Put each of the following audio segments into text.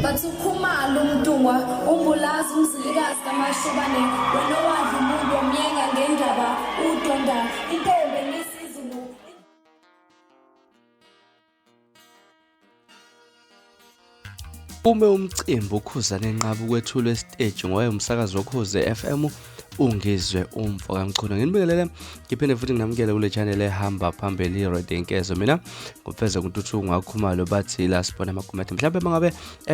Bathi uKhumalo uMntungwa uMbulazi uMzilikazi kaMashobane wena owadla umuntu wamyenga ngendaba udonda intombi enisizulu. Ume umcimbi uKhuzani enqaba ukwethulwa esiteji ngowayewumsakazi woKhozi FM uNgizwe umfo kaMchunu. Nginibingelele ngiphinde futhi nginamukele kule channel ehamba phambili iRadio Inkezo. Mina ngufeze kuNtuthuko ngakhumalo bathi la sibona amakomedi. Mhlawumbe mangabe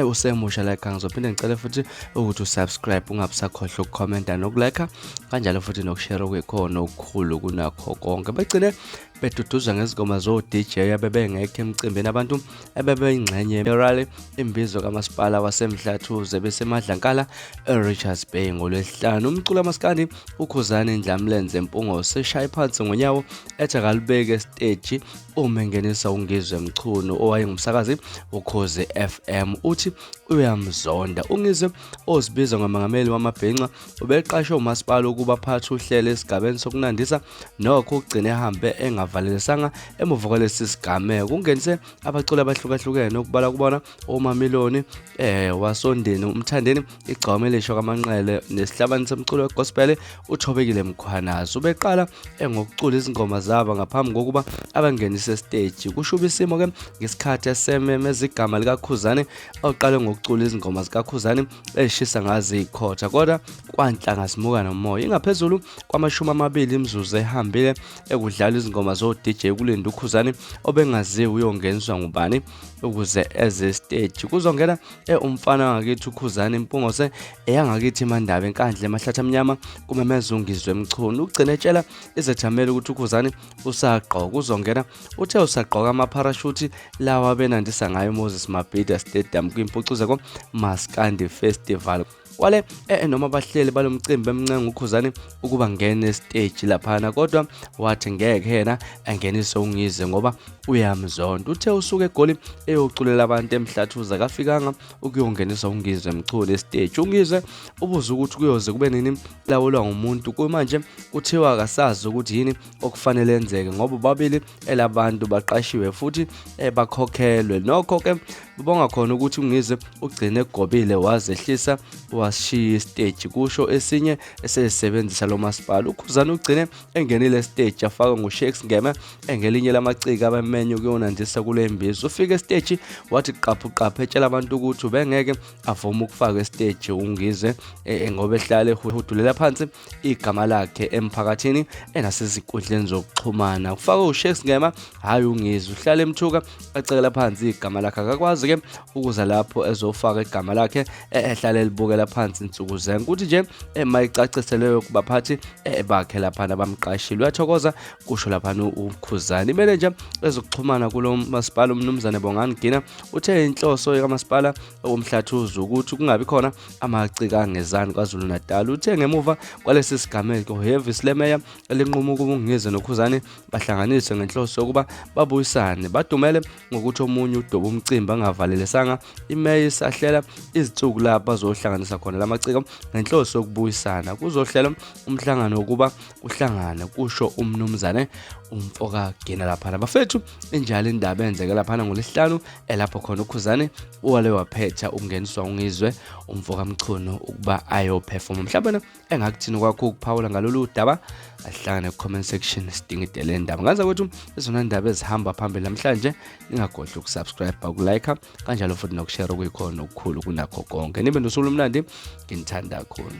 usemusha la ekhaya ngizophinde ngicele futhi ukuthi usubscribe ungabusakhohlwa ukukhomenta nokulike kanjalo futhi nokushare okuyikhona okukhulu kunakho konke. Bagcine beduduzwa ngezingoma zo-DJ abebengekho emcimbini abantu ebebeyingxenye yerally imbizo kamasipala waseMhlathuze beseMadlankala eRichards Bay ngoLwesihlanu. Umculo kamaskandi uKhuzani Ndlamlenze Mpungose eshaye phansi ngonyawo ethi akalubeke esiteji uma engenisa uNgizwe Mchunu owayengumsakazi woKhozi FM uthi uyamzonda. UNgizwe ozibiza ngomengameli wamabhinca ubeqashwe umasipala ukuba aphathe uhlelo esigabeni sokunandisa nokho ugcine ehambe engavalelisanga emuva kwalesi sigameko. Kungenise abaculi abahlukahlukene okubala kubona oMamiloni wasondeni uMthandeni igcawama elisho kaManqele nesihlabani somculo wegospel uThobekile Mkhwanazi. Ubeqala engokucula izingoma zabo ngaphambi kokuba abangenise esiteji. Kushuba isimo ke ngesikhathi esememeza igama likaKhuzani oqale ngokucula izingoma zikaKhuzani eshisa ngazo ikhotha kodwa kwanhlanga simuka nomoya. Ingaphezulu kwamashumi amabili imizuzu ehambile ekudlala izingoma zo-DJ kulinda uKhuzani obengaziwa uyongeniswa ngubani ukuze eze stage. Kuzongena umfana wangakithi uKhuzani Mpungose eyangakithi iMandaba eNkandla emahlathi amnyama kumemeza uNgizwe Mchunu. Ugcine etshela izethameli ukuthi uKhuzani usagqoka uzongena uthe usagqoka amapharashuthi lawa abenandisa ngayo Moses Mabhida Stadium kwimpucuzeko Maskandi Festival. Kwale noma abahleli balomcimbi bemncenga uKhuzani ukuba ngene stage laphana kodwa wathi ngeke yena angenise uNgizwe ngoba uyamzonda. Uthe usuke eGoli eyoculela abantu eMhlathuze akafikanga ukuyongenisa uNgizwe Mchunu estage. UNgizwe ubuza ukuthi kuyoze kube nini lawulwa ngumuntu kumanje kuthiwa akasazi ukuthi yini okufanele enzeke ngoba bobabili elabantu baqashiwe futhi bakhokhelwe. Nokho ke bonga khona ukuthi uNgizwe ugcine egobile wazehlisa washiya isiteji kusho esinye esesebenzisa lo masipala. UKhuzani ugcine engenile esiteji afakwe nguShakes Ngema engelinye lamaciko abemenye ukuyonandisa kule mbizo. Ufike esiteji wathi qaphu qaphu etshela abantu ukuthi ubengeke avume ukufaka esiteji uNgizwe ngoba ehlale ehudulela phansi igama lakhe emphakathini enasezinkundleni zokuxhumana. Kufakwe uShakes Ngema hhayi uNgizwe uhlale emthuka acekela phansi igama lakhe akakwazi ke ukuza lapho ezofaka igama lakhe ehlale elibukela phansi insuku zonke. Kuthi nje mayicacise leyo kubaphathi bakhe laphana bamqashile. Uyathokoza kusho laphana uKhuzani. Imenenja ezokuxhumana kulo masipala uMnumzane Bongani Gina uthe inhloso kamasipala woMhlathuze ukuthi kungabi khona amaciko angezani KwaZulu Natal. Uthe ngemuva kwalesi sigameko ihhovisi lemeya elinquma ukuba uNgizwe noKhuzani bahlanganiswe ngenhloso yokuba babuyisane. Badumele ngokuthi omunye udoba umcimbi angavalelisanga imeya isahlela izinsuku lapho bazohlanganisa khona lamaciko ngenhloso yokubuyisana. Kuzohlelwa umhlangano wokuba kuhlangane kusho uMnumzane umfoka Gina laphana. Bafethu injalo indaba eyenzeke laphana ngoLwesihlanu elapho khona uKhuzani wale waphetha ukungeniswa uNgizwe umfoka Mchunu ukuba ayophefoma. Mhlawumbe engakuthini kwakho ukuphawula ngalolu daba ahlangane ku-comment section sidingide le ndaba. Ngaza kwethu izona ndaba ezihamba phambili namhlanje ningakhohlwa ukusubscribe ukulike kanjalo futhi nokushare okuyikhona okukhulu kunakho konke. Nibe nosuku olumnandi nginithanda kakhulu.